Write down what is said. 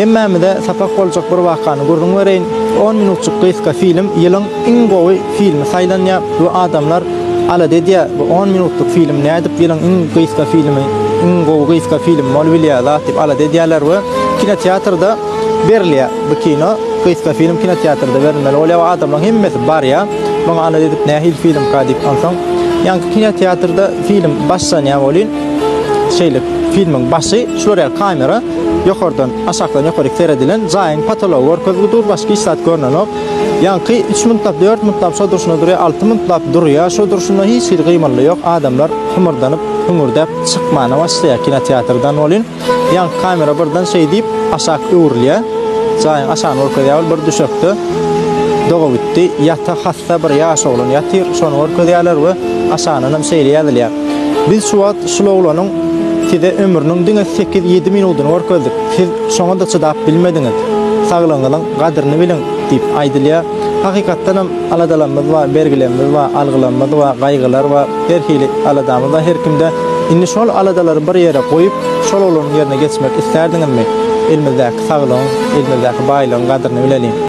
Hemmämize sapak boljak bir wakany gürrüň bereýin. On minutjyk gysga film ýylyň iň gowy filmi saýlanýar we adamlar alada edýär, bu on minutlyk film nädip ýylyň iň gysga filmi, iň gowy gysga filmi bolubilýär zat diýip alada edýärler we kinoteatrda berilýär bu kino, gysga film kinoteatrda berilmeli bolýar we adamlaryň hemmesi barýar, muňa alada edip nähili filmka diýip onsoň ýaňky kinoteatrda film başlanýar welin şeýle filmiň başy şular ýaly kamera ýokardan aşakdan ýokaryk seredilen jaýyň potology görkezilip dur başga hiç zat görnenok. Ýaňky üç mintlap, dört mintlap şo durşuna durýar, alty mintlap durýar, şo durşunda hiç hili gymyldy ýok, adamlar hymyrdanyp, hüňürdäp çykmana başlaýar kinoteatrdan welin, ýaňky kamera birden şeý diýip aşak öwrülýär, jaýyň aşagyny görkezýär, ol bir düşekde dogabitdi ýata hassa bir ýaş oglan ýatyr, şony görkezýärler we aşagyndanam şeýle ýazylýar, Biz şu wagt şul oglanyň size ömrüniň diňe sekiz-ýedi minudyny görkezdik, siz şoňa-da çydap bilmediňiz. Saglygyňyzyň gadryny biliň diýip aýdylýar. Hakykatdanam aladalarymyz bar, bergilerimiz bar, algylarymyz bar, gaýgylar bar, her hili aladamyz bar her kimde. Indi şol aladalary bir ýere goýup, şol oglanyň ýerine geçmek islärdiňizmi? Elimizdäki saglygyň, elimizdäki baýlygyň gadryny bileliň.